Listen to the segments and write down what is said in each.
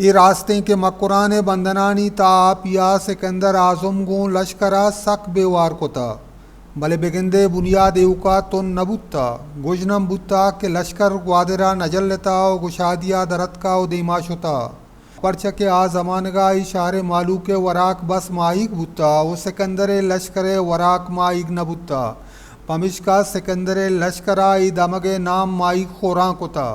اے راستیں کہ مکران ءِ بندنانی تہا آپیا سکندر اعظم گوں لشکر ءَ سک بے وار کتہ، بلے بگندئے بنیاد ایوکا تن نہ بوتہ۔ گژن ہم بوتہ کہ لشکر گوادر ءَ نہ جلتہ و گشادی ءَ در اتکہ و دیما شتہ، پرچا کہ آ زمانگ ءَ اے شہر ءِ مہلوک ءِ وراک بس ماہیگ بوتہ و سکندر ءِ لشکر ءِ وراک ماہیگ نہ بوتہ، پمیشکا سکندر ءِ لشکر ءَ اے دمگ ءِ نام ماہیگ خوراں کتہ۔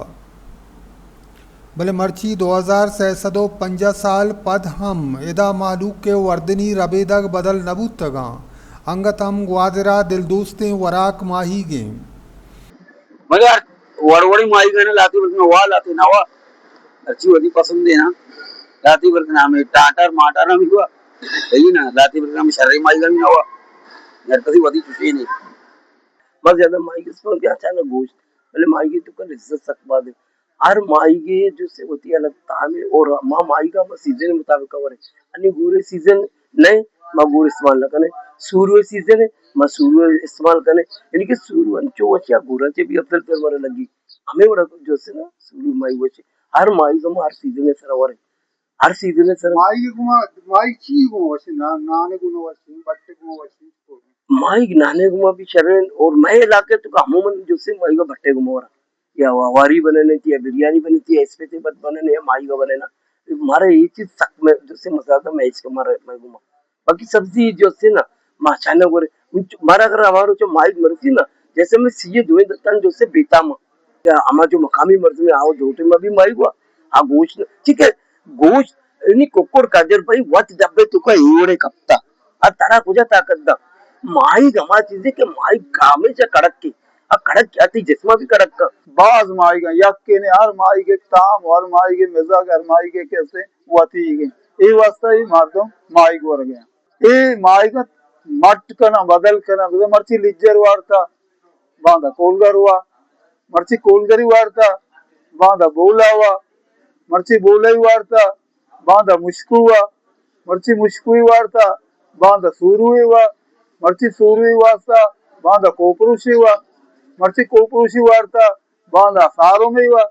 بلے مرچی دو ہزار سئے سد و پنجاہ سال پد ہم ادا مہلوک ءِ وردنی ربیدگ بدل نہ بوتگاں، انگت ہم گوادر ءَ دلدوستیں وراک ماہیگ ایں۔ مگر وڑ وڑیں ماہیگ ایں، لاتی بلکنا وا، لاتی نہ وا، ہرچی وتی پسند ایں نا، لاتی بلکنا ہمے ٹاٹر ماٹر ہم ہوا، صحیح نا، لاتی بلکنا ہمے شریں ماہیگ ہم نہ وا، ہر کسی وتی چوشیں ایں۔ بس زیادہ ماہیگ اس پر کیا اچانک گوشت، بلے ماہیگ تو کل عزت سک بات ایں۔ ہر ماہیگے جو سے وتی الگ تام ایں اور ما ماہیگا ما سیزن مطابق وریں۔ انی گورے سیزن نہ ایں، ما گور استعمال نہ کنیں۔ سورو سیزن ایں، ما سورو استعمال کنیں۔ یعنی کہ سورو انچو وشیا گورا چے بھی افضل تر ورا لگی۔ ہمیں وڑا جو سے نا سورو ماہیگ وشی۔ ہر ماہیگا ما ہر سیزن سرا وریں۔ ہر سیزن سرا۔ ماہیگ گما، ماہیگ چی گما وشی؟ نا-، نانے گما وشی، بٹے گما وشی؟ ماہیگ نانے گما بھی شریں اور مئے علاقے تو عموماً جو سے ماہیگا بٹے گما ورا۔ یا واری بننے تھی، یا بریانی بننے تھی، یا اسپیتے بٹ بننے، یا ماہیگا بننے۔ مارا یہ چیز سک میں، جو سے مزہ آتا، میں اس کا مارا، میں گما۔ باقی سبزی جو سے نا، ماشاءاللہ گورے، مارا اگر ہمارو چو ماہیگ مرسی نا، جیسے میں سیے دوئیں دتان جو سے بیتا ما۔ یا ہما جو مقامی مردم آو دوٹے ما بھی ماہیگ ہوا، آ گوشت نا، ٹھیک ہے، گوشت، یعنی ککڑ قادر بھائی وت ڈبے تو کا ایوڑے کپتا۔ ا ترا کجا طاقت دا؟ ماہیگ ہما چیزے کہ ماہیگ ہمیشہ کڑک کے۔ ا کڑک کے، تی جسما بھی کڑک کا۔ باز ماہیگ ایں، یک کے نے، ہر ماہیگ ایک تام، ہر ماہیگ مزاج، ہر ماہیگ کیسے وتی گے۔ اے واسطہ اے مردم ماہیگ ورگ ایں۔ اے ماہیگ مٹ کنا، بدل کنا، بزا مرچی لیجر وارتا، باندا کولگر ہوا، مرچی کولگری وارتا، باندا بولا ہوا، مرچی بولائی وارتا، باندا مشکو ہوا، مرچی مشکوئی وارتا، باندا سوروئی ہوا، مرچی سوروئی واستا، باندا کوپروشی ہوا، مرچی کوپروشی وارتا، باندا سارومے ہوا،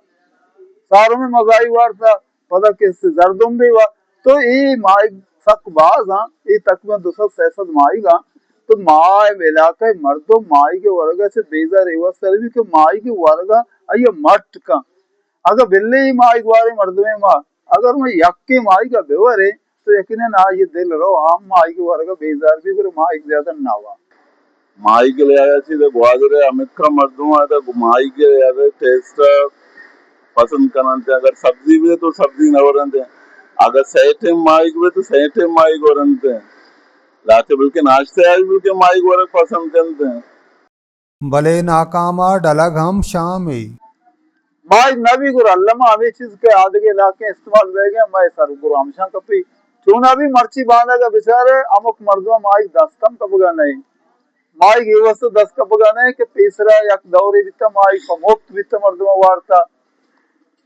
سارومے مزائی وارتا، پدا کسے زردمبے ہوا۔ تو اے ماہیگ سک باز آں، اے تقریباً دو سد سئے سد ماہیگ آں۔ تو ما علاقہ مردم ماہیگ ورگا چہ بیزار اے واسطہ بھی کہ ماہیگ ورگا آئی مٹ کن۔ اگہ بلے اے ماہیگ واریں مردمے ما، اگر ما یکے ماہیگا بوریں، تو یقیناً آئی دل رو ہم ماہیگ ورگا بیزار بھی، گڑا ماہیگ زیادہ نہ وا۔ ماہیگ لہذا چیز گوادر ہمکا مردم آتا ماہیگ لہذا ٹیسٹ پسند کننت۔ اگر سبزی بھی تو سبزی نہ ورنت، اگر سیٹیں ماہیگ بھی تو سیٹیں ماہیگ ورنت۔ لاتے بلکہ ناشتہ آئی بلکہ ماہیگ ورگ پسند کنت۔ بلے ناکام ء ڈلگ ہم شام ء۔ ماہیگ نہ بی گڑا الما ہمے چیز کہ آدگہ علاقے استعمال بیگ ء مئے سر گڑا ہمشاں کپی۔ چونا بی مرچی باندا کہ بچارے ہمک مردم ماہیگ دست ہم کپگا نئے۔ ماہیگ اے واسطہ دست کپگا نئے کہ پیسرا یک دورے بیتا ماہیگ پہ مفت بیتا مردم وارتا۔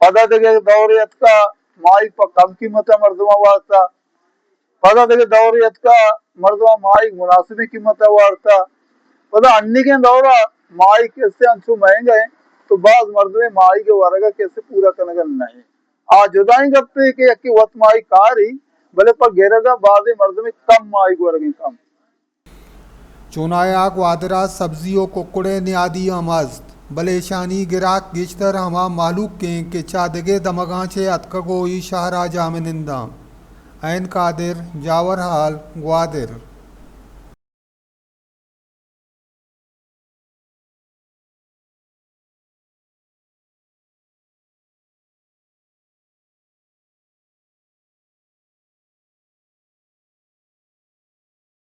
پدا دگہ دورے اتکا ماہیگ پہ کم قیمت مردم وارتا۔ پدا دگہ دورے اتکا مردم ماہیگ مناسبیں قیمت ء وارتا۔ پدا انیگیں دور ء ماہیگ کسے انچو مہنگا انت تو باز مردمے ماہیگ ء ورگ ء کسے پورا کنگ ء نہ انت۔ آ جدائیں گپے کہ یکے وت ماہیگ کاری، بلے پہ گرگ ء بازیں مردمے کم ماہیگ ورگیں کم۔ چونایا گوادر ء سبزی و ککڑ ء نیادی ہم است، بلے ایشانی گراک گیشتر ہما مہلوک انت کہ چہ دگہ دمگاں چہ اتکگ و اے شہر ء جاہ مننداں۔ عین قادر، جاور ہال، گوادر۔